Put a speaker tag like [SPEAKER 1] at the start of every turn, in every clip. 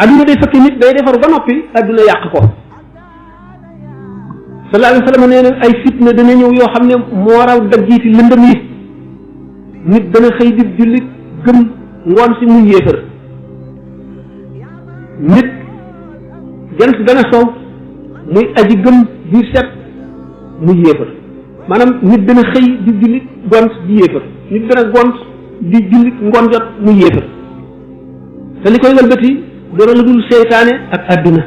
[SPEAKER 1] adduna day fekk nit day defaru ba noppi adduna yàq ko sallallahu alayhi wa sallam nee na ay fitna dana ñëw yoo xam ne moo raw daggiiti lëndëm yi nit dana xëy di jullit gëm ngoon si muy yéefar nit jant dana sow muy aji gëm biir set muy yéefar maanaam nit dana xëy di jullit gont di yéefar nit dana gont di jullit ngoon jot muy yéefar te li koy wëlbati dara lu dul seytaane ak adduna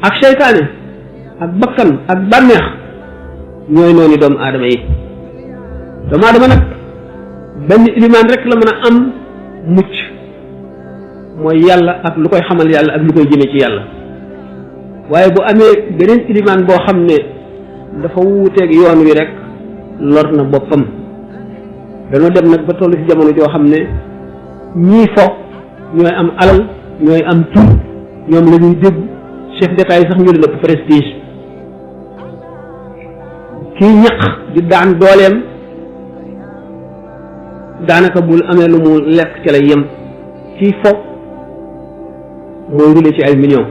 [SPEAKER 1] ak seytaane ak bakkan ak bànneex ñooy noonu doomu aadama yi doomu aadama nag benn ilimaan rek la mën a am mucc mooy yàlla ak lu koy xamal yàlla ak lu koy jëme ci yàlla waaye bu amee beneen ilimaan boo xam ne dafa wuuteeg yoon wi rek lor na boppam dañoo dem nag ba toll ci jamono joo xam ne ñii fo ñooy am alal ñooy am tur ñoom la ñuy dégg chef d'état yi sax ñu leen ëpp prestige kii ñaq di daan dooleem daanaka bul amee lu mu lekk ca la yem kii fo mooy rule ci ay millions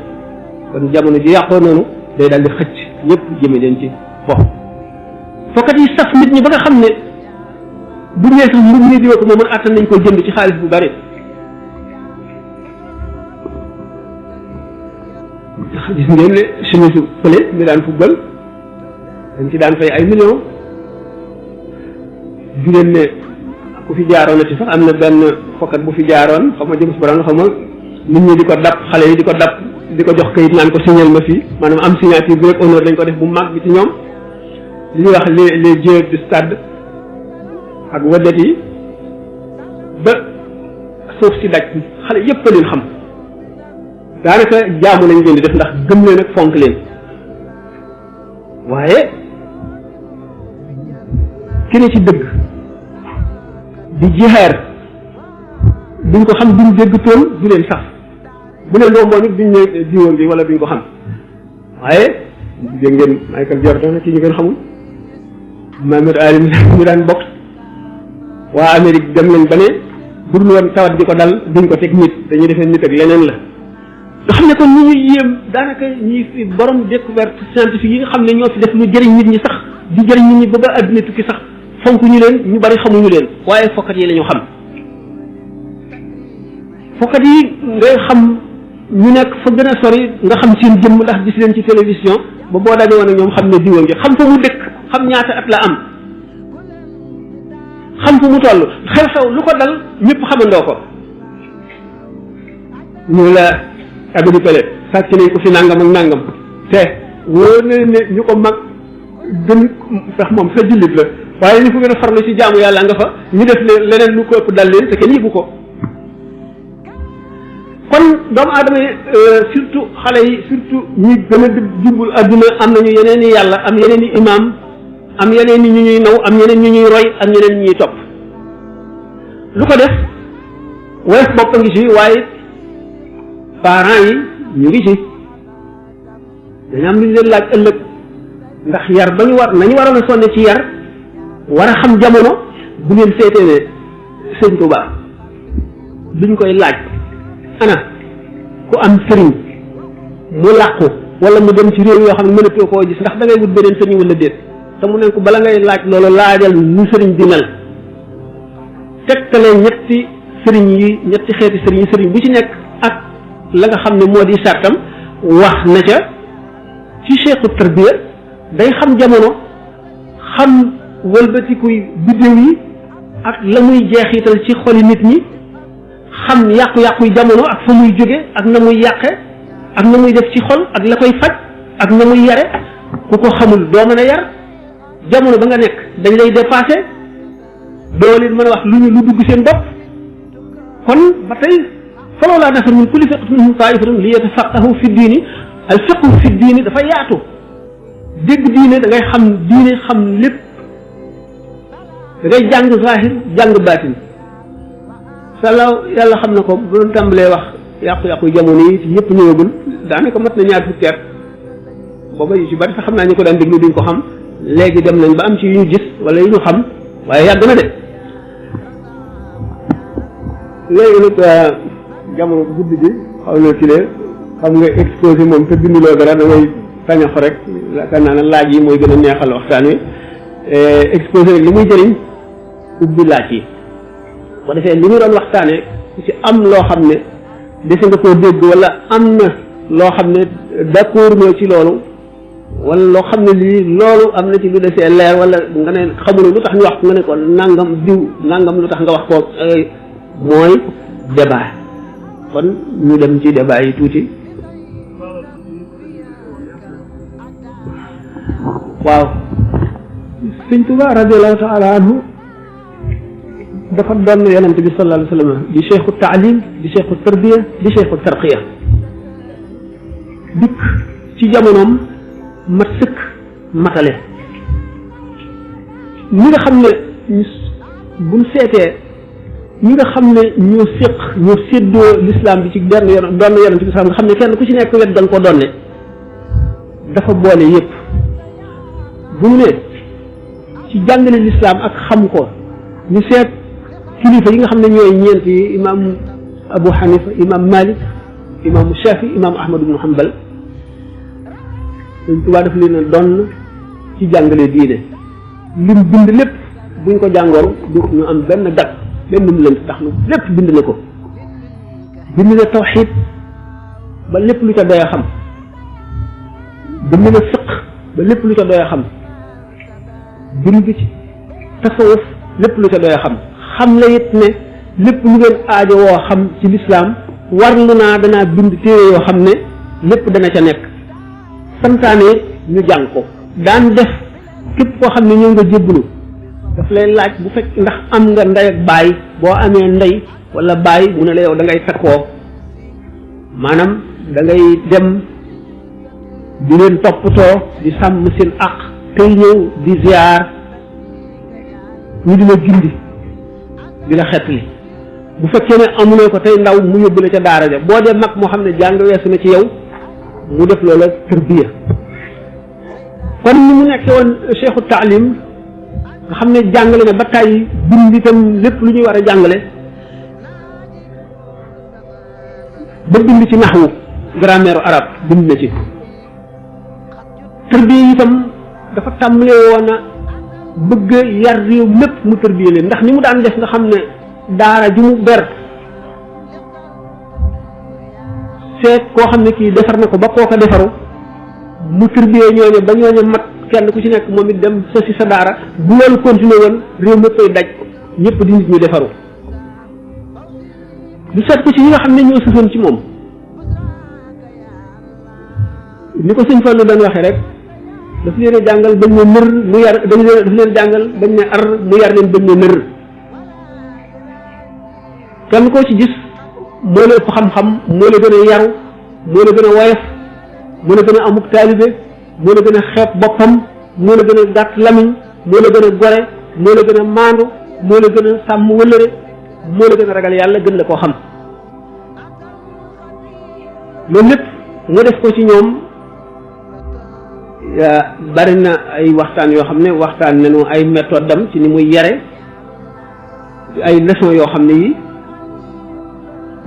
[SPEAKER 1] kon jamono ji yàqoo noonu day daal di xëcc ñëpp jëme leen ci fo fokkat yi saf nit ñi ba nga xam ne bu ñee sax mbub ni diwa ko moom attan nañ ko jënd ci xaalis bu bari gis ngeen ne suñu su fële mi daan football dañ ci daan fay ay millions di ngeen ne ku fi jaaroon na ci sax am na benn fokkat bu fi jaaroon xam ma James Brown xam ma nit ñi di ko dab xale yi di ko dab di ko jox kayit naan ko signal ma fii maanaam am signature bi rek honneur lañ ko def bu mag bi ci ñoom li ñuy wax les dieux du stade ak wadet yi ba suuf si daj xale yëpp a leen xam daanaka jaamu lañ leen di def ndax gëm leen ak fonk leen waaye ki ne ci dëgg di jihaar duñ ko xam duñ dégg tool du leen sax bu leen loo nit duñ ne diwoon bi wala duñ ko xam waaye dégg ngeen Michael Jordan ki ñu ngeen xamul Muhammad Ali mi daan boxe waa Amérique dem nañ ba ne bu dul woon tawat di ko dal duñ ko teg nit dañuy defee nit ak leneen la nga xam ne kon ñu ñuy yéem daanaka ñi fi borom découverte scientifique yi nga xam ne ñoo fi def lu jëriñ nit ñi sax di jëriñ nit ñi ba ba àdduna tukki sax fonk ñu leen ñu bari xamuñu leen waaye fokkat yi la ñu xam fokkat yi ngay xam ñu nekk fa gën a sori nga xam seen jëmm ndax gis leen ci télévision ba boo daje woon ak ñoom xam ne diwa ngi xam fa mu dëkk xam ñaata at la am xam fu mu toll xew-xew lu ko dal ñëpp xamandoo ko ñu la abidi pele sàcc nañ ko fi nangam ak nangam te wóor na ne ñu ko mag gën sax moom sa jullit la waaye ñu ko gën a farlu ci jaamu yàlla nga fa ñu def leneen lu ko ëpp dal leen te kenn yëgu ko kon doomu aadama yi surtout xale yi surtout ñi gën a jubul adduna am nañu yeneen i yàlla am yeneen i imaam am yeneen i ñu ñuy naw am yeneen ñu ñuy roy am yeneen ñuy topp lu ko def woyof bopp a ngi ci waaye parents yi ñu ngi ci dañu am lu ñu leen laaj ëllëg ndax yar ba ñu war nañu waroon a sonne ci yar war a xam jamono bu ngeen seetee ne sëñ Tuba duñ koy laaj ana ku am sëriñ mu làqu wala mu dem ci réew yoo xam ne mënatoo koo gis ndax da ngay wut beneen sëriñ wala déet te mu ne ko bala ngay laaj loolu laajal nu sëriñ di mel tegtale ñetti sëriñ yi ñetti xeeti sëriñ yi sëriñ bu ci nekk ak la nga xam ne moo di sàrtam wax na ca ci cheikhu tarbiya day xam jamono xam wëlbatikuy biddéew yi ak la muy jeexital ci xoli nit ñi xam yàqu-yàquy jamono ak fa muy jóge ak na muy yàqe ak na muy def ci xol ak la koy faj ak na muy yare ku ko xamul doo mën a yar jamono ba nga nekk dañ lay dépassé doo leen mën a wax lu dugg seen bopp kon ba tey falawlaa nafara min kulli firqatin minhum taa'ifatun li yatafaqqahu fi diini al fiqhu fi diini dafa yaatu dégg diine da ngay xam diine xam lépp da ngay jàng zahir jàng baatin salaaw yàlla xam na ko bu doon tàmbalee wax yàqu-yàqu jamono yi ci yëpp ñëwagul daanaka mat na ñaar fukki at booba yu ci bari sax xam naa ñu ko daan déglu duñ ko xam léegi dem nañ ba am ci yu ñu gis wala yu ñu xam waaye yàgg na de léegi nag jamono guddi gi xaw na ci lee xam nga exposé moom te binduloo dara da ngay tañax rek yaakaar naa ne laaj yi mooy gën a neexal waxtaan wi exposé rek li muy jëriñ ubbi laaj yi bu defee li ñu doon waxtaanee ci am loo xam ne dese nga koo dégg wala am na loo xam ne d'accord nga ci loolu wala loo xam ne lii loolu am na ci lu desee leer wala nga ne xamuloo lu tax ñu wax nga ne ko nangam diw nangam lu tax nga wax ko mooy débat kon ñu dem ci débat yi tuuti. waaw Sëñ Tuubaa radiyallahu taala anhu dafa doon yonent bi sallallahu alayhi wa sallam di cheikhu taalim di cheikhu tarbiya di cheikhu tarqiya dikk ci jamonoom mat sëkk matale ñi nga xam ne buñ seetee ñi nga xam ne ñoo séddoo l'islam bi ci benn doon yonent bi nga xam ne kenn ku ci nekk wet dañ ko donne dafa boole yépp bu mu ne ci jàngale l'islam ak xam ko ñu seet kilifa yi nga xam ne ñooy ñeent yi imam Abu Hanifa imam Malik imam Shafi imam Ahmad ibn Hanbal Sëñ Tuubaa daf leen a doon ci jàngale diine lim bind lépp buñ ko jàngoon du ñu am benn dak benn mu leen tax lu lépp bind na ko bind na tawxiid ba lépp lu ca doy a xam bind na fiq ba lépp lu ca doy a xam bind ci tasawuf lépp lu ca doy a xam la it ne lépp lu ngeen aajo woo xam ci lislaam warlu naa danaa bind téere yoo xam ne lépp dana ca nekk santaane ñu jàng ko daan def képp koo xam ne ñëw nga jébbalu daf lay laaj bu fekk ndax am nga ndey ak baay boo amee ndey wala baay mu ne la yow da ngay takkoo maanaam da ngay dem di leen toppatoo di sàmm seen àq tey ñëw di ziar ñu di la gindi di la xetli bu fekkee ne amuloo ko tey ndaw mu yóbbu la ca daara ja boo dee mag moo xam ne jàng weesu na ci yow mu def loola tërbiya kon ni mu nekkee woon cheikhu taalim nga xam ne jàngale na ba tàyyi bind itam lépp lu ñuy war a jàngale ba bind ci naxwu grammaire arabe bind na ci tërbiya itam dafa tàmbalee woon a bëgg yar réew mépp mu tërbiya leen ndax ni mu daan def nga xam ne daara ju mu ber seet koo xam ne kii defar na ko ba koo ko defaru mu tërbiyee ñooñu ba ñooñu mat kenn ku ci nekk moom it dem sa si sa daara bu loolu continué woon réew mépp koy daj ñëpp di nit ñu defaru du seet ko ci ñi nga xam ne ñoo sësoon ci moom ni ko sëñ Fallu doon waxee rek daf leen a jàngal bañ ne nër mu yar daf leen jàngal bañ ne ar mu yar leen bañ ne nër kenn koo ci gis moo la ëpp xam-xam moo la gën a yaru moo la gën a woyof moo la gën a amuk taalibe moo la gën a xeeb boppam moo la gën a gàtt lamiñ moo la gën a gore moo la gën a maandu moo la gën a sàmm wëllëre moo la gën a ragal yàlla gën la koo xam loolu lépp nga def ko ci ñoom bari na ay waxtaan yoo xam ne waxtaan nañu ay méthode am ci ni muy yare ay leçon yoo xam ne yi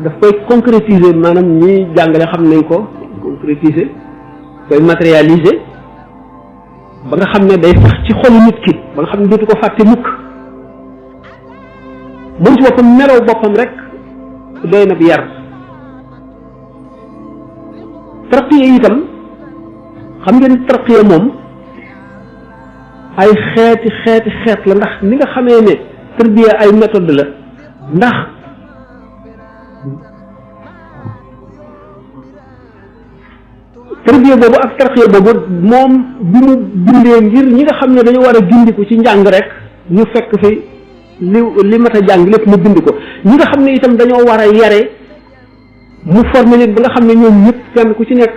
[SPEAKER 1] daf koy concrétiser maanaam ñi jàngale xam nañ ko concrétiser koy matérialiser ba nga xam ne day sax ci xolu nit ki ba nga xam ne dootu ko fàtte mukk moom ci boppam melow boppam rek doy na bi yar tarqiya itam xam ngeen tarqiya moom ay xeet la ndax ni nga xamee ne tarbiya ay méthode la ndax tarbiya boobu ak tarqiya boobu moom bi mu bindee ngir ñi nga xam ne dañu war a gindiku ci njàng rek ñu fekk fi li mat a jàng lépp mu bind ko ñi nga xam ne itam dañoo war a yare mu formé nit ba nga xam ne ñoom ñëpp kenn ku ci nekk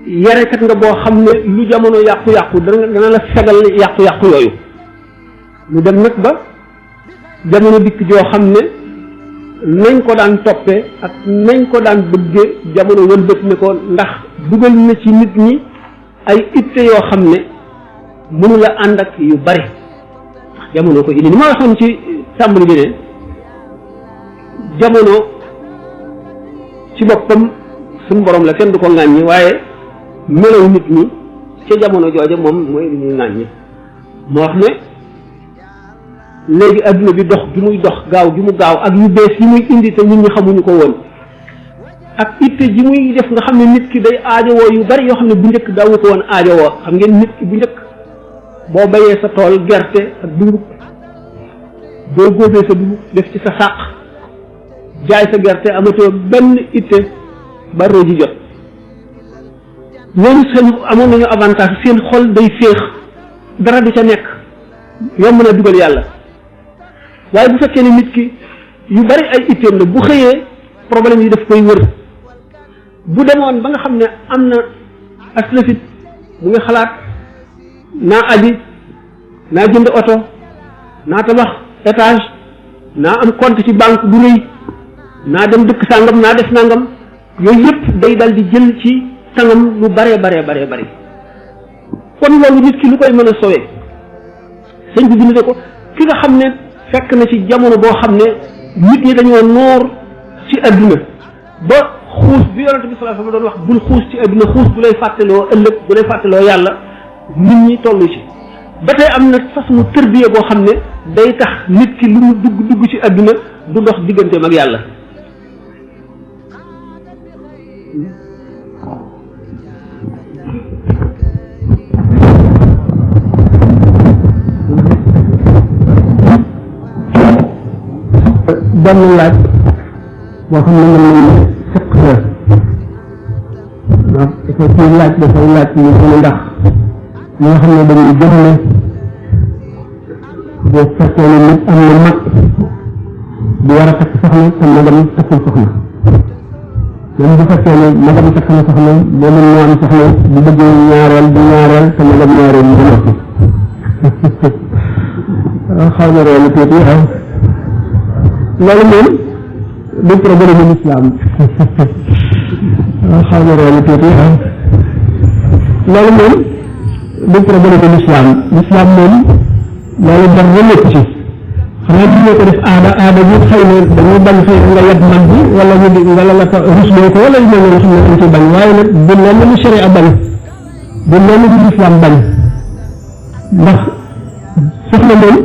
[SPEAKER 1] yarekat nga boo xam ne lu jamono yàqu-yàqu dana la fegal yàqu-yàqu yooyu mu dem nag ba jamono dikk joo xam ne nañ ko daan toppee ak nañ ko daan bëggee jamono wëlbët ne ko ndax dugal na ci nit ñi ay itte yoo xam ne mënu la ànd ak yu bari ndax jamono ko indi ni ma waxoon ci tàmbali bi ne jamono ci boppam suñu borom la kenn du ko ŋàññi waaye melaw nit ñi ca jamono jooja moom mooy li ñuy ŋàññi moo wax ne léegi adduna bi dox gi muy dox gaaw gi mu gaaw ak yu bees yi muy indi te nit ñi xamuñu ko woon ak itte ji muy def nga xam ne nit ki day aajowoo yu bari yoo xam ne bu njëkk daawu ko woon aajowoo xam ngeen nit ki bu njëkk boo bayee sa tool gerte ak dugub boo góobee sa dugub def ci sa sàq jaay sa gerte amatoo benn itte ba roo ji jot ñooñu seen amoon nañu avantage seen xol day féex dara du ca nekk yomb na dugal yàlla waaye bu fekkee ne nit ki yu bari ay itteem la bu xëyee problème yi daf koy wër bu demoon ba nga xam ne am na aslafit mu ngi xalaat naa aji naa jënd oto naa tabax étage naa am compte ci banque bu rëy naa dem dëkk sàngam naa def nangam yooyu yëpp day dal di jël ci tangam lu baree bari kon loolu nit ki lu koy mën a sowee sëñ bi bind ko ki nga xam ne fekk na ci jamono boo xam ne nit ñi dañoo noor ci adduna ba xuus bi yonente bi sallallahu alayhi wasallam doon wax bul xuus ci adduna xuus bu lay fàttaloo ëllëg bu lay fàttaloo yàlla nit ñi toll ci ba tey am na façon tërbiya boo xam ne day tax nit ki lu mu dugg ci adduna du dox digganteem ak yàlla
[SPEAKER 2] benn laaj boo xam ne mën nañu fekk na ndax dafa ciy laaj dafay laaj ñu ne ndax ñi nga xam ne dañuy gëm ne boo fekkee ne nit am na mag bu war a takk soxna te magam takkul soxna même bu fekkee ne magam takk na soxna moom moo am soxna bu bëggee ñaareel bu ñaareel te magam ñaareel bu noppi xaw na réew mi tuuti waaw loolu moom du problème l'islam xaw na réew mi tuuti waaw loolu moom du problème l'islam moom loolu dara nekk ci xanaa di ko def aada bi xëy na dañuy bañ xëy nga yeb mag bi wala ñu di wala la ko rusloo ko wala yu mel noonu xam ne dañ ci bañ waaye nag du lenn lu sharia bañ du lenn lu l'islam bañ ndax soxna moom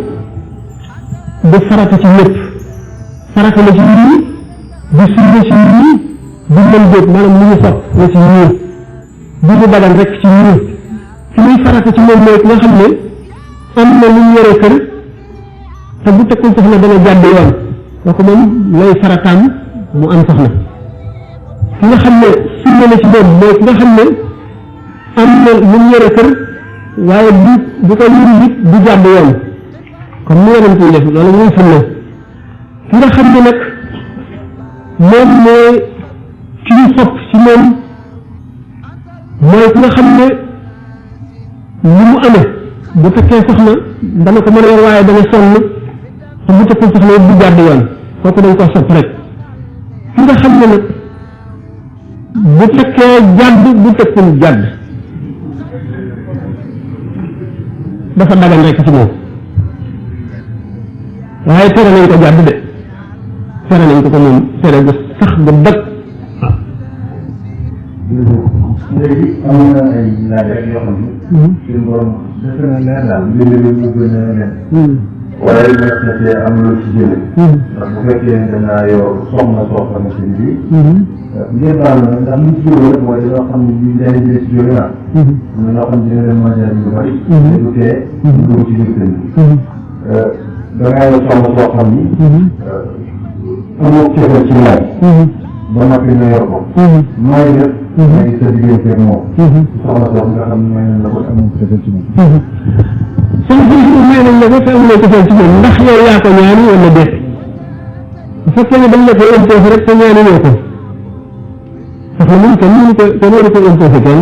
[SPEAKER 2] du farata ci lépp farata la ci mbir du sunna ci mbir du mën jóg maanaam lu ñu sopp la ci mbir du ko dagan rek ci mbir fi muy farata ci moom mooy nga xam ne am na lu ñu yore kër te bu tekkul soxna dana jàdd yoon kooku moom lay farataam mu am soxna ki nga xam ne sunna la ci moom mooy ki nga xam ne am na lu ñu yore kër waaye bu ko yuri it du jàdd yoon comme ni yonent yi def loolu muy sunna ki nga xam ne nag moom mooy ki ñu sopp ci moom mooy ki nga xam ne li mu amee bu fekkee soxna dana ko mën a yor waaye dana sonn te bu fekkee soxna du jàdd yoon kooku dañ ko sopp rek ki nga xam ne nag bu fekkee jàdd bu fekkul jàdd dafa dagan rek ci moom waaye tere nañ ko jàdd de tere nañ ko moom tere gu sax gu dëkk
[SPEAKER 3] léegi am na ay laaj rek yoo xam ne suñu borom def na leer daal mbir mi mu gën a leen waaye nekk na cee am loo ci jële ndax bu fekkee ne dangaa yor soxna soo xamante ni bii ngeen baal na ndax li ci jóge rek mooy dañoo xam ne lii day jële ci jóge naa am na ñoo xam ne dina leen majal yu bari te du tee dugg ci biir kër gi dangaa yor soxna soo xam ni amoo cofeel ci laaj ba noppi nga yor ko nooy def may sa diggante ak moom soxna soo nga xam ne may nañ la ko amoo cofeel ci moom
[SPEAKER 2] suñu fi may nañ la ko te amuloo cofeel ci moom ndax yow yaa ko ñaani wala déet bu fekkee ne dañ la ko imposé rek te ñaani ñoo ko parce que moom kenn mënu ko imposé kenn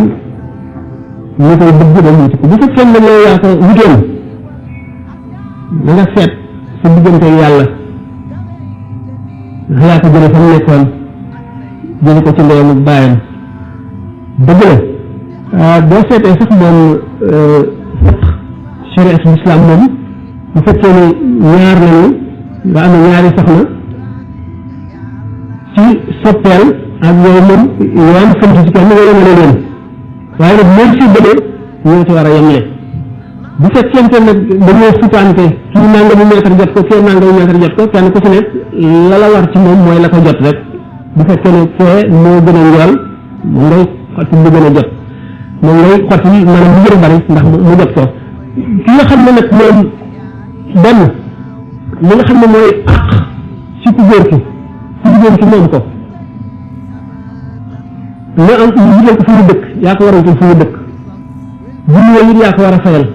[SPEAKER 2] ñu koy bëgg dañ ci ko bu fekkee ne yow yaa ko wutoon na nga seet sa diggante yàlla ndax yaa ko jële fa mu nekkoon jële ko ci ndeyam ak bàyyam dëgg la boo seetee sax moom shariat l'islam moom bu fekkee ne ñaar lañu nga am ñaari soxna ci soppeel ak yooyu moom yoon sant ci kenn wala nga leen waaye nag moo séddale ñoo ci war a yemle bu fekkente nag dañoo sutante kii nangami mètre jot ko kii nangami mètre jot ko kenn ku ci nekk la la war ci moom mooy la ko jot rek bu fekkee ne fee moo gën a njool moom ngay xotti bu gën a jot moom ngay xotti maanaam bu gën a bari ndax mu jot ko ki nga xam ne nag moom benn li nga xam ne mooy àq ci ku góor ki moom ko nga am jigéen ko fu mu dëkk yaa ko war a jël fu mu dëkk julli it yaa ko war a fayal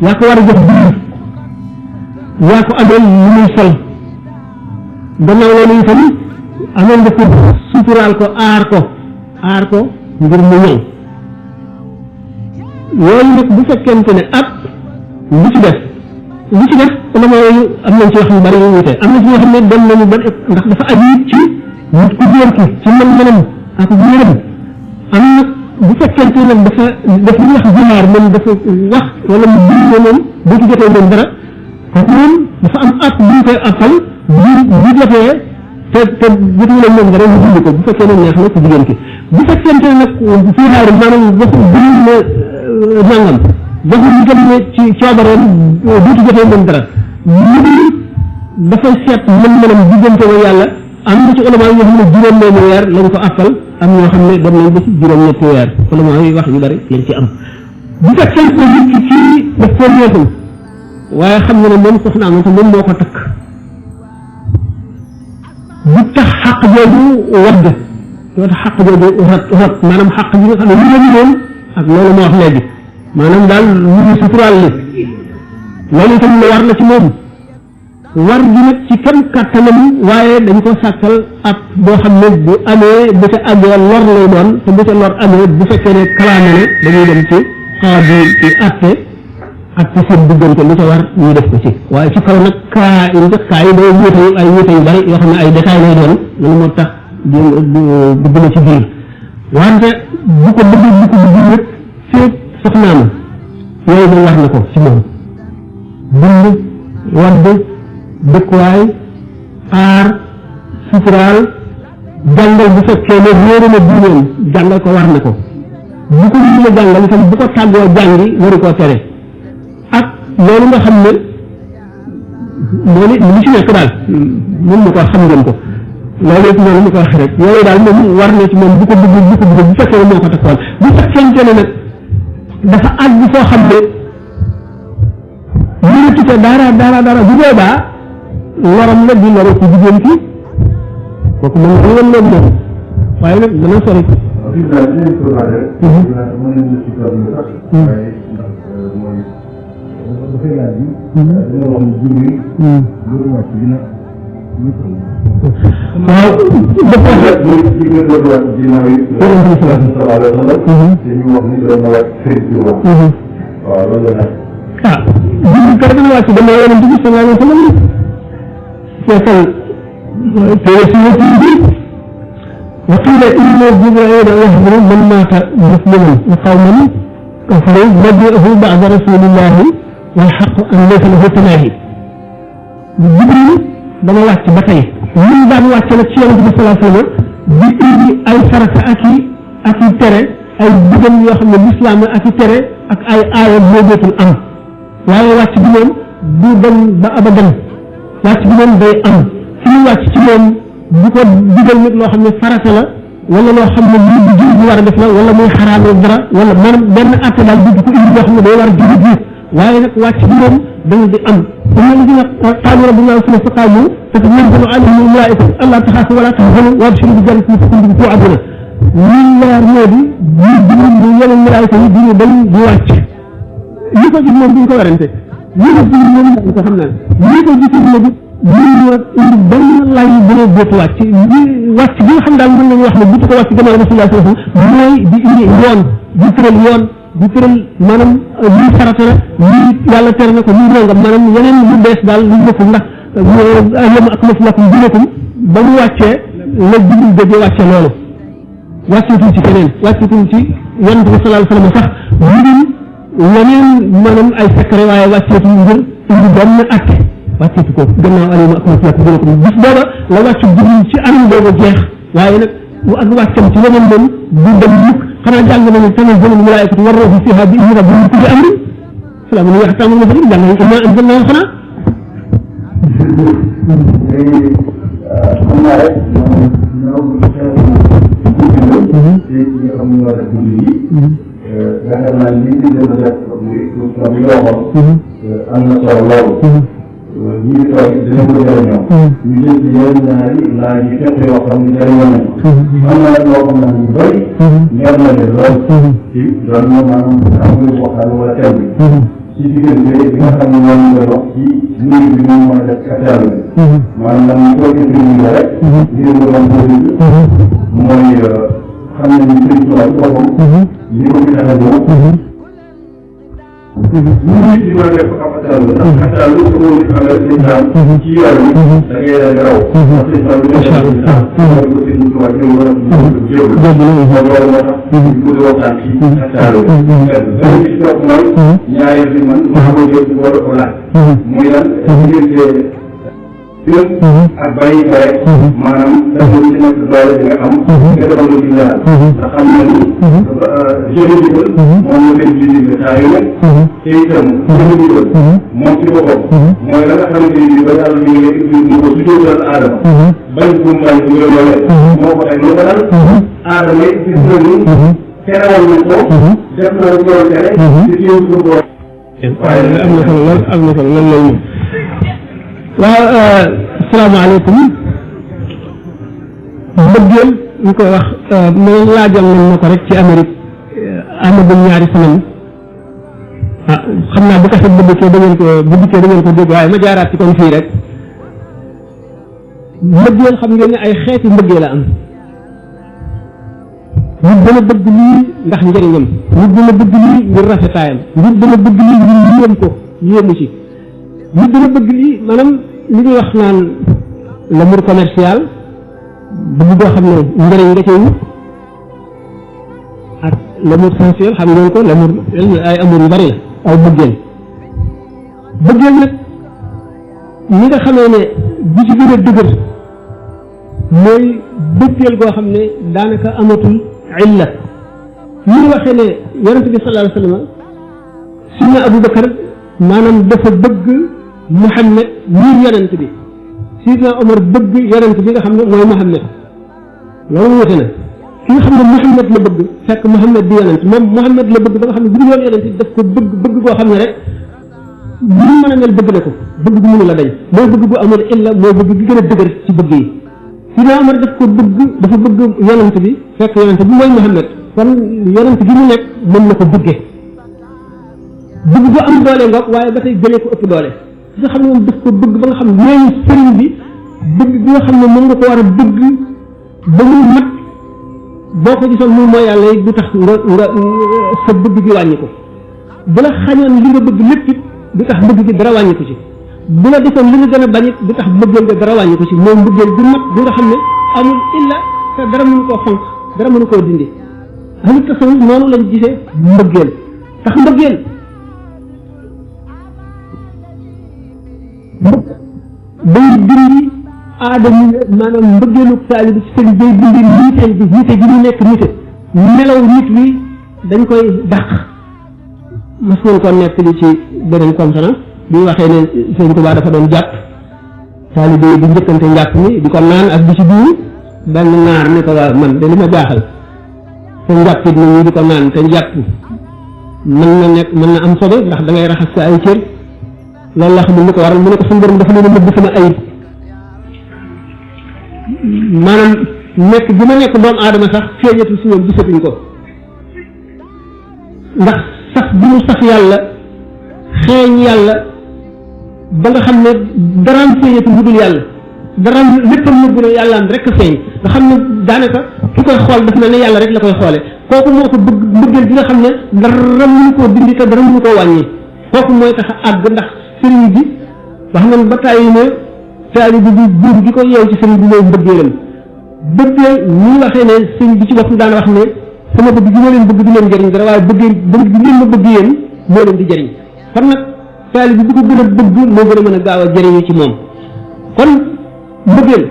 [SPEAKER 2] yaa ko war a jox biir yaa ko ameel lu muy sol gannaaw loolu itam ameel nga ko suturaal ko aar ko ngir mu ñëw yooyu nag bu fekkente ne ak li ci def ulama yooyu am nañ ci wax yu bari yu wute am na ci ñoo xam ne dem nañu ba ndax dafa aju ci nit ku góor ki ci mën-mënam ak wéram am na bu fekkente nag dafa def li wax jihaar moom dafa wax wala mu bind moom boo ci jotee moom dara kooku moom dafa am at bu ñu koy appal bu jotee te jotul ak moom dara mu bind ko bu fekkee ne neex na ci jigéen ki bu fekkente nag jihaar maanaam waxu bind na nangam waxu ñu dem ne ci coobareem duuti jotee moom dara lu dafay seet mën-mënam diggante wa yàlla am na ci ulama yoo xam ne juróom-benni weer lañ ko appal am ñoo xam ne dem nañ ba ci juróom-ñetti weer ulama yi wax yu bari lañ ci am bu fekkee ne nit ki ci daf ko neexul waaye xam nga ne moom soxna am te moom moo ko takk bu tax xaq jooju wadd doo tax xaq jooju rot maanaam xaq ji nga xam ne lu la moom ak loolu moo wax léegi maanaam daal lu ñu suturaal li loolu itam lu war la ci moom war gi nag ci kam kàttanam waaye dañ ko sàkkal ab boo xam ne bu amee bu ca àggee lor lay doon te bu ca lor amee bu fekkee ne kalaame ne dañuy dem ci xaadi ci atte seen diggante lu ca war ñu def ko ci waaye ci kaw nag kaa yi day wuute ay wuute yu bari yoo xam ne ay détails lay doon loolu moo tax dugg na ci biir wante bu ko bëgg rek féeg soxnaam yooyu moom war na ko ci moom bind wadd dëkkuwaay aar suturaal jàngal bu fekkee ne réere na diineem jàngal ko war na ko bu ko ñu la jàngal itam bu ko tàggoo jàngi waru koo tere ak loolu nga xam ne loolu li ci nekk daal mën na ko xam ngeen ko loolu it noonu mu ko wax rek yooyu daal moom war na ci moom bu ko bëgg bu fekkee ne moo ko takkoon bu fekkente ne nag dafa àgg foo xam ne mënatu ca dara bu boobaa loram la di loro ci jigéen ki kooku mën na woon loolu moom waaye nag dana sori waaw kër dana wàcc dama yonent bi sallallahu alayhi wa sallam feesal téere si bi wa qiila inna jibrila yaxduru man maata musliman wa qawman kafaru badi'ahu ba'da rasulillahi wal haqqu an laysa lahu tanaahi jibril dama wàcc ba tey ñun daan wàcc nag ci yonent bi sallallahu alayhi wa sallam di indi ay farata ak i tere ay digal yoo xam ne lislaam ak i tere ak ay aaya moo dootul am waaye wàcc bi moom du dem ba abadan wàcc bi moom day am fi ñu wàcc ci moom bu ko digal nit loo xam ne farata la wala loo xam ne lii bu jullit bi war a def la wala muy xaraamal dara wala maanaam benn atte daal du ko indi loo xam ne day war a jullit bi waaye nag wàcc bi moom dañu di am inna alladina qaalu rabbuna summa istaqaamu tatanazzalu alayhim almalaa'ikatu allaa taxaafu wa laa tahzanu wa abshiru bi jannatin kuntum tuu'aduuna lii leer moo di bu yeneen malaayika yi di dañ di wàcc li ko gis moom duñ ko werante li ko gis moom dañ ko xam naa li ko gis moom mënuñoo indi benn lay bu ne bootu wàcc wàcc bi nga xam daal mën nañu wax ne bu ko wàcc gannaaw Rasulullah sallallahu alayhi wa sallam mooy di indi yoon di tëral maanaam lii farata la lii yàlla tere na ko lii nangam maanaam yeneen lu bees daal lu bokkul ndax yawma akmaltu lakum diinakum ba mu wàccee la Jibril jógee wàcce loolu wàcceetuñ ci keneen wàcceetuñ ci yonent bi sallallahu alayhi wa sallam sax leneen maanaam ay secret waaye wàcceetuñ ngir indi benn acte wàcceetu ko gannaaw alima ak matlak jële ko bis booba la wàccu Jibril ci anam boobu jeex waaye nag ak wàccam ci leneen doon du dem mukk xanaa jàng na ne tanazzalul malaa'ikatu war ruuhu fiihaa bi izni rabbihim min kulli amrin salaamun hiya hattaa matla'il fajr jàng nañ ko maa anzalnaahu xanaa
[SPEAKER 3] xam naa rek ñoom guddi nga xam ñoo def guddi yi yaakaar naa li ñu gën a def li nga waxoon am na solo loolu ñi ngi toog dina ko jëriñoo ñu jël ci yeneen ñaari laaj yi fekk yoo xam ne jëriñoo nañ am na nag loo xam ne ñu bëri ñor na leen lool ci loolu moom maanaam amul waxtaan wala thème bi ci diggante bi nga xam ne moom nga wax ci nuyu bi ñu mën a def kàttan bi maanaam ñu koy intervenir rek ngir nga doon ko dégg mooy xam nañu Sëriñ Tuubaa ci boppam li ko fi tax a ñëw ñu ngi ci mën a def ab kàttan bi ndax kàttan bi su ko amee sëñ Saam ci yoon bi da ngay daal di raw ndax sëñ Saam bi nekk sëñ Saam mooy ko Sëriñ Tuubaa jël wala jéem moom loolu moo tax ñu ko di waxtaan ci kàttan bi benn bi ci topp mooy ñaareel bi man maa ko jël war a ko laaj muy lan diggante ak bàyyi ko rek maanaam dafa ci nekk doole bi nga am nga defal lu ci leeral ndax xam na ni jeune digal moom la leen visible saa yu nekk te itam jeune digal moom ci boppam mooy la nga xamante ni ba yàlla mi ngi lay expliqué ko su jóotal aadama bañ bu mu bañ bu nga doole moo ko teg lu ko dal aadama it gis na ni terewal na ko def na lu doon tere ci ci yow ko
[SPEAKER 2] waaye am na solo lool am na solo lool lay moom waaw asalaamaaleykum mbëggeel ñu koy wax mais laajal nañ ma ko rek ci Amérique amagum ñaari semaine ah xam naa bu kaset bu dikkee da ngeen ko dégg waaye ma jaaraat ci kon fii rek mbëggeel xam ngeen ne ay xeeti mbëggeel la am nit dana bëgg lii ndax njëriñam nit dana bëgg lii ngir rafetaayam nit dana bëgg lii ngir yéem ko yéemu ci nit dana bëgg lii maanaam li ñuy wax naan l'amour commercial bëgg boo xam ne njëriñ nga cay wut ak l'amour sensuel xam ngeen ko l'amour ay amour yu bari la ay bëggeel bëggeel nag ñi nga xamee ne bi ci gën a dëgër mooy bëggeel goo xam ne daanaka amatul illa li ñu waxee ne yonent bi sallallahu alayhi wa sallam sunna Abu Bakar maanaam dafa bëgg Muhammad ngir yonent bi Sidna Omar bëgg yonent bi nga xam ne mooy Muhammad loolu wute na ki nga xam ne Muhammad la bëgg fekk Muhammad di yonent moom Muhammad la bëgg ba nga xam ne bu dul woon yonent bi daf ko bëgg goo xam ne rek bu ñu mën a mel bëgg na ko bëgg bu mënu la dañ mooy bëgg bu amul illa mooy bëgg gi gën a dëgër ci bëgg yi Sidna Omar daf ko bëgg dafa bëgg yonent bi fekk yonent bi mooy Muhammad kon yonent bi mu nekk mën na ko bëggee bëgg bu am doole ngoog waaye ba tey gënee ko ëpp doole nga xam ne moom daf ko bëgg ba nga xam ne ñooñu sëriñ bi bëgg bi nga xam ne mën nga ko war a bëgg ba muy mat boo ko gisoon muy mooy yàlla yi du tax nga sa bëgg gi wàññi ko bu la xañoon li nga bëgg lépp it du tax bëgg gi dara wàññi ko ci bu la defoon li nga gën a bañ it du tax bëggeel nga dara wàññi ko ci moom bëggeel du mat bi nga xam ne amul illa te dara mënu koo xonq dara mënu koo dindi ahlu tasawuf noonu lañ gisee mbëggeel tax mbëggeel day dindi aadama maanaam mbëggeelu taalibe ci sëriñ day dindi niteel bi nite gi ñu nekk nite melaw nit wi dañ koy dàq mas nañ ko nekk li ci beneen conférence bi waxee ne sëriñ Tuubaa dafa doon jàpp taalibe yi di njëkkante njàpp mi di ko naan ak di ci duur benn naar ne ko waa man de li ma jaaxal te njàppit nit ñi di ko naan te njàpp mën na nekk mën na am sobe ndax da ngay raxas sa ay cër loolu la xamul lu ko waral mu ne ko suñu borom dafa leen a nëbb sama ayib maanaam nekk bi ma nekk doomu aadama sax feeñatu si ñoom gisatuñ ko ndax sax bi mu sax yàlla xeeñ yàlla ba nga xam ne daraam feeñatu lu dul yàlla daraam léppam nëbbu ne yàllaam rek feeñ nga xam ne daanaka ki koy xool daf mel ne yàlla rek la koy xoole kooku moo ko bëgg mbëggeel bi nga xam ne dara mënu koo dindi te dara mënu koo wàññi kooku mooy tax a àgg ndax sëriñ bi wax nañ ba tàyyi ne taalibe bi buum gi ko yeew ci sëriñ bi mooy mbëggeelam bëggeel ñi waxee ne sëriñ bi ci bopp daan wax ne sama bëgg gi moo leen bëgg di leen jëriñ dara waaye bëggee bëgg gi leen ma bëgg yéen moo leen di jëriñ kon nag
[SPEAKER 1] taalibe bi bu ko gën a bëgg moo gën a mën a gaaw a jëriñu ci moom kon mbëggeel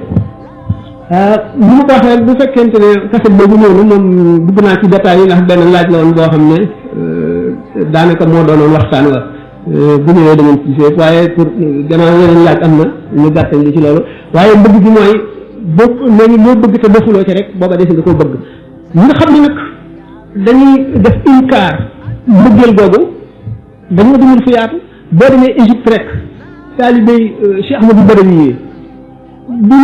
[SPEAKER 1] ni ma ko waxee bu fekkente ne kaset boobu noonu moom dugg naa ci détails yi ndax benn laaj la woon boo xam ne daanaka moo doonoon waxtaan wa bu ñëwee da ngeen ci seet waaye pour gannaaw yeneen laaj am na ñu gàttañ li ci loolu waaye bëgg gi mooy boo léegi loo bëgg te defuloo ci rek booba desi nga ko bëgg ñi nga xam ne nag dañuy def inkaar mbëggeel boobu dañoo demul fu yaatu boo demee Égypte rek taalibey Cheikh Ahmadou Badawi yi bu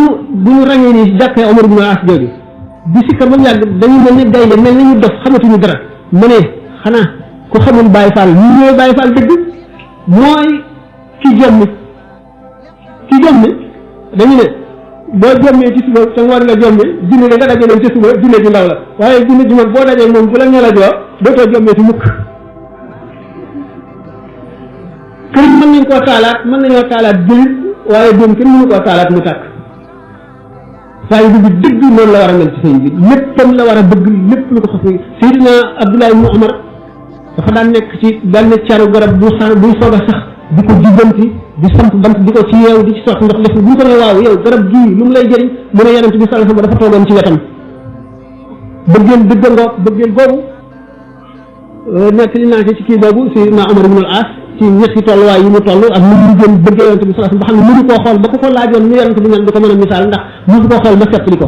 [SPEAKER 1] ñu ràññee ni jàkkee Omar ibn As jooju bi sikkar ba mu yàgg dañu mel ne gaynde mel nañu dof xamatuñu dara mu ne xanaa ku xamul Baye Fall ñu ñëwee Baye Fall dëgg mooy ki jommi dañu ne boo jommee ci suba te ngoon nga jommi junne da nga daje leen ci suba junne ju ndaw la waaye junne ju mag boo dajee moom bu la ñala joo dootoo jommee ci mukk kër mën nañ koo taalaat mën nañoo taalaat jullit waaye doom kenn mënu koo taalaat mu tàkk saa yu bi dëgg noonu la war a mel ci sëñ bi léppam la war a bëgg lépp lu ko xas Seydina Abdoulaye ibn Omar dafa daan nekk ci benn caru garab buy soog a sax di ko jubbanti di samp bant di ko ci yeew di ci sotti ndox def bu ñu ko ne waaw yow garab gii lu mu lay jëriñ mu ne yonent bi sallallahu alayhi wasallam dafa toogoon ci wetam bëggeel dëgg ngoog bëggeel googu nekk li naa ci kii boobu Seydina Omar ibn al-As ci ñetti tolluwaay yi mu toll ak mu gën bëggee yonent bi sallallahu alayhi wasallam ba xam ne mënu koo xool ba ko laajoon nu yonent bi mel du ko mën a misaal ndax mësu koo xool ba seetli ko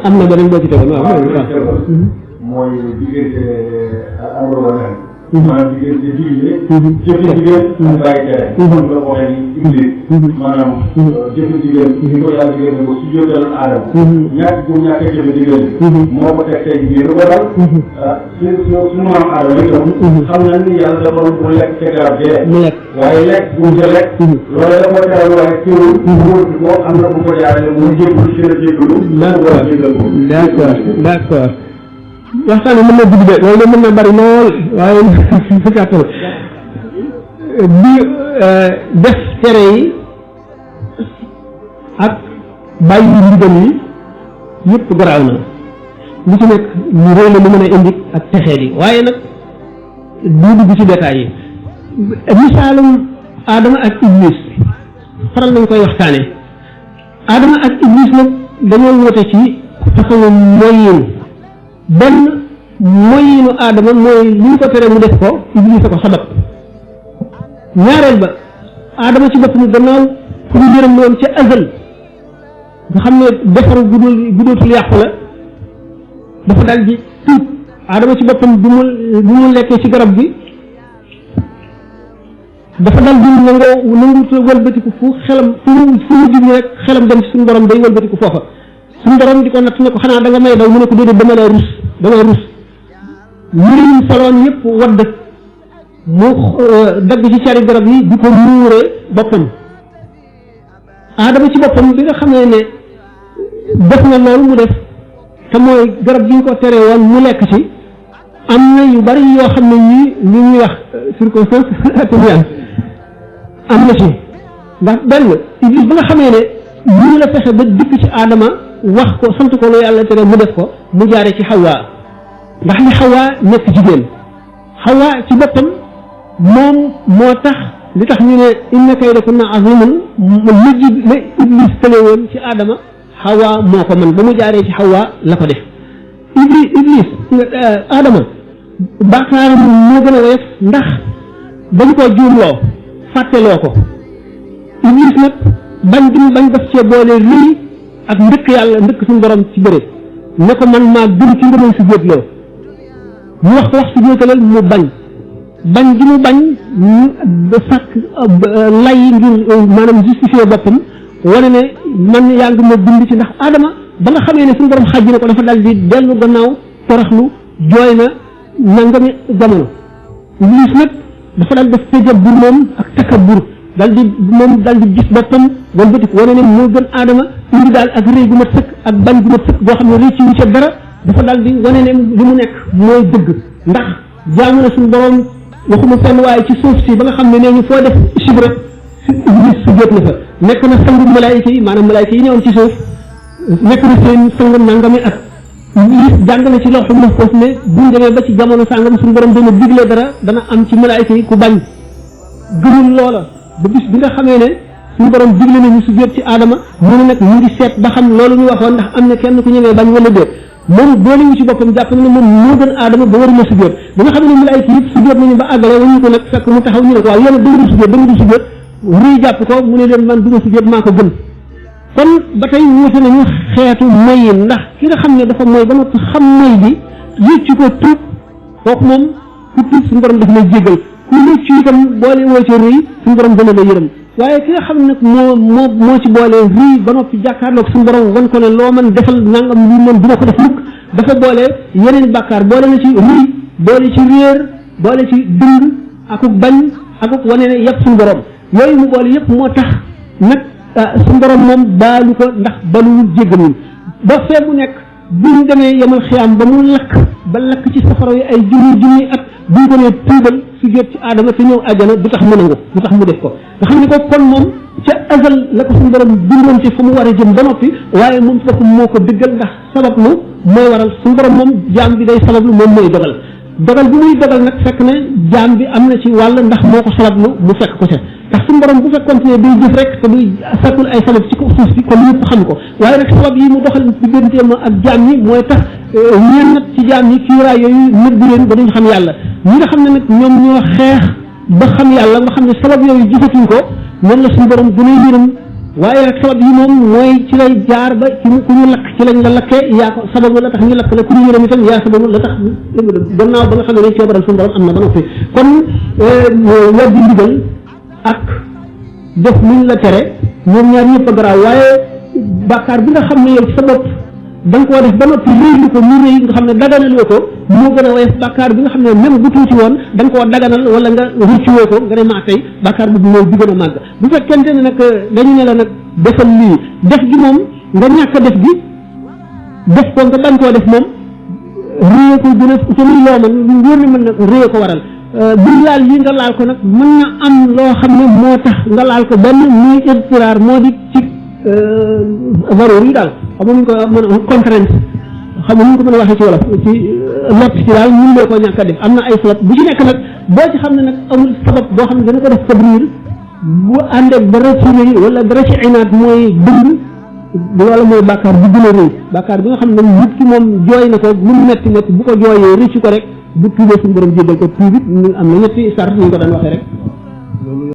[SPEAKER 1] am na beneen boo ci tegoon waaw
[SPEAKER 3] mooy diggante amro wala maanaam diggante digle jëfe jigéen ak bàyyi tere la ko waxee ni iblis maanaam jëfe jigéen di ko yàlla jigéen ne ko su jóotaloon aadama ñàkk bu ñàkk jëfe jigéen moo ko teg tey jigéen lu ko dal suñu maam aadama itam xam na ni yàlla dafa mu lekk ca garab dee waaye lekk bu mu ca lekk loolu da ko teral waaye teewul wóor bi ko am na bu ko jaarale mu jéggalu si la jéggalu
[SPEAKER 1] d'accord waxtaan mën na dugg de loolu de mën na bari lool waaye su gàttal bi def tere yi ak bàyyi ndigal yi yëpp garaaw na lu ci nekk lu réy la lu mën a indi ak texee di waaye nag du dugg ci détails yi misaalum Adama ak Iblis faral nañ koy waxtaane Adama ak Iblis nag dañoo wute ci façon moyin benn moyinu Adama mooy li ñu ko tere mu def ko Iblis a ko sabab ñaareel ba Adama ci boppam gannaaw ku ñu jërëm woon ca azal nga xam ne defaru bu dootul yàqu la dafa daal di tuub Adama ci boppam bi mu lekkee ci garab bi dafa daal di nangu wëlbatiku fu xelam fu mu jublu rek xelam dem ci suñu borom day wëlbatiku foofa suñu borom di ko natt ne ko xanaa da nga may daw mu ne ko déedéet dama rus yëre yi soloon yëpp wadd mu dagg ci cari garab yi di ko muure boppam Adama ci boppam bi nga xam ne def na loolu mu def te mooy garab gi ñu ko tere woon mu lekk ci am na yu bari yoo xam ne ñii li ñuy wax circonstance atténuante am na ci ndax benn Iblis ba nga xamee ne ñu la fexe ba dikk ci Adama wax ko sant ko lu yàlla tere mu def ko mu jaare ci Hawa ndax li Hawa nekk jigéen Hawa ci boppam moom moo tax li tax ñu ne inna kaydakunna azimun la Iblis tële woon ci Adama Hawa moo ko mën ba mu jaaree ci Hawa la ko def Iblis Adama bàkkaaram moo gën a wees ndax dañ koo juumloo fàtteloo ko Iblis nag bañ daf cee boole rëy ak ndëkk yàlla ndëkk suñu borom ci bëre ne ko man maa gën ci ngënoon si jóotloo mu wax si jóotalal mu bañ gi mu bañ sàkk lay ngir maanaam justifier boppam wane ne man yaa ngi ma bind ci ndax Adama ba nga xamee ne suñu borom xàjji na ko dafa dal di dellu gannaaw toroxlu jooy na nangami jamono Iblis nag dafa dal def tajabbur moom ak takabbur dal di gis boppam wala bëtik wane ne moo gën Adama indi daal ak rëy gu mat sëkk ak bañ gu mat sëkk boo xam ne rëy ci wu ca dara dafa dal di wane ne li mu nekk mooy dëgg ndax jaamu na suñu borom waxuma fenn waaye ci suuf si ba nga xam ne nee ñu foo def chibre Iblis su jot na fa nekk na sangu malaayika yi maanaam malaayika yi ñëwoon ci suuf nekk na seen sang nangami at jàng na ci lawhul mahfuz ne buñ demee ba ci jamono sàngam suñu borom dana digle dara dana am ci malaayika yi ku bañ gëmul loola ba bis bi nga xamee ne suñu borom digle na ñu sujjóot ci aadama mu ne nag ñu ngi seet ba xam loolu ñu waxoon ndax am na kenn ku ñëwee bañ wala déet moom boole ñu ci boppam jàpp na ne moom moo gën aadama ba waruma sujjóot bi nga xam ne malaayika yëpp sujjóot nañu ba àggale wañu ko nag fekk mu taxaw ñu ne ko waaw yéen da nga du sujjóot ruy jàpp ko mu ne leen man du ma sujjóot maa ko gën kon ba tey wuute nañu xeetu moy yi ndax ki nga xam ne dafa mooy ba noppi xam moy bi yëccu ko tuub kooku moom ku tuub suñu borom daf lay jéggal ku rëccu itam boole woo ci rëy suñu borom dana la yërëm waaye ki nga xam ne moo ci boole rëy ba noppi jàkkaarloog suñu borom wan ko ne loo man defal nangam lii man duma ko def mukk dafa boole yeneen bàkkaar boole na ci rëy boole ci réer boole ci dëng akuk bañ akuk wane ne yëpp suñu borom yooyu mu boole yëpp moo tax nag suñu borom moom baalu ko ndax baluwul jéggalul ba fee mu nekk bu ñu demee yemal xiyaam ba mu lakk ba lakk ci safara yi ay junni at bu ñu ko nee tuubal su jot ci aadama te ñëw àjjana du tax mu nangu du tax mu def ko nga xam ne ko kon moom ca azal la ko suñu borom bindoon ci fu mu war a jëm ba noppi waaye moom foofu moo ko dëggal ndax sabablu mooy waral suñu borom moom jaam bi day sabablu moom mooy dogal bi muy dogal nag fekk ne jaam bi am na ci wàll ndax moo ko sabablu mu fekk ko ca ndax suñu borom bu fekkoon ne day jëf rek te duy sàkkul ay sabab ci ko suuf si kon ñëpp xam ko waaye nag sabab yi mu doxal digganteem ak jaam ñi mooy tax ñeen nag ci jaam ñi kiiraay yooyu nëbbu leen ba duñ xam yàlla ñi nga xam ne nag ñoom ñoo xeex ba xam yàlla nga xam ne sabab yooyu gisatuñ ko noonu la suñu borom gën a yërëm waaye nag sabab yi moom mooy ci lay jaar ba ci ku ñu lakk ci lañ la lakkee yaa ko sababu la tax ñu lakk la ku ñu yërëm itam yaa sababu la tax gannaaw ba nga xam ne dañ coobaral suñu borom am na ba noppi kon weddi ndigal ak def luñ la tere ñoom ñaar ñëpp a garaaw waaye bàkkaar bi nga xam ne yow ci sa bopp da nga koo def ba noppi réylu ko mu réy nga xam ne daganaloo ko moo gën a woyof bàkkaar bi nga xam ne même bu tuuti woon da nga koo daganal wala nga rëccuwoo ko nga ne maa tey bàkkaar bi mooy bi gën a màgg bu fekkente ne nag dañu ne la nag defal lii def gi moom nga ñàkk a def gi def ko nga bañ koo def moom réye ko gën a ca muy loo man lu wóor ne mën na réye ko waral bu laal lii nga laal ko nag mën na am loo xam ne moo tax nga laal ko benn muy istiraar moo di ci varoor yi daal xam nga ko mën a contrainte xam nga ñu ko mën a waxee ci wolof ci lott ci daal mun loo koo ñàkk a def am na ay sabab bu ci nekk nag boo ci xam ne nag amul sabab boo xam ne dana ko def tabriir bu àndeeg dara ci rëy wala dara ci inaat mooy dëng loolu mooy bàkkaar bi gën a rëy bàkkaar bi nga xam ne nit ki moom jooy na ko lu mu metti metti bu ko jooyee rëccu ko rek bu tuubee suñu borom jéggal ko tuubit am na ñetti sart ñu ko daan waxee rek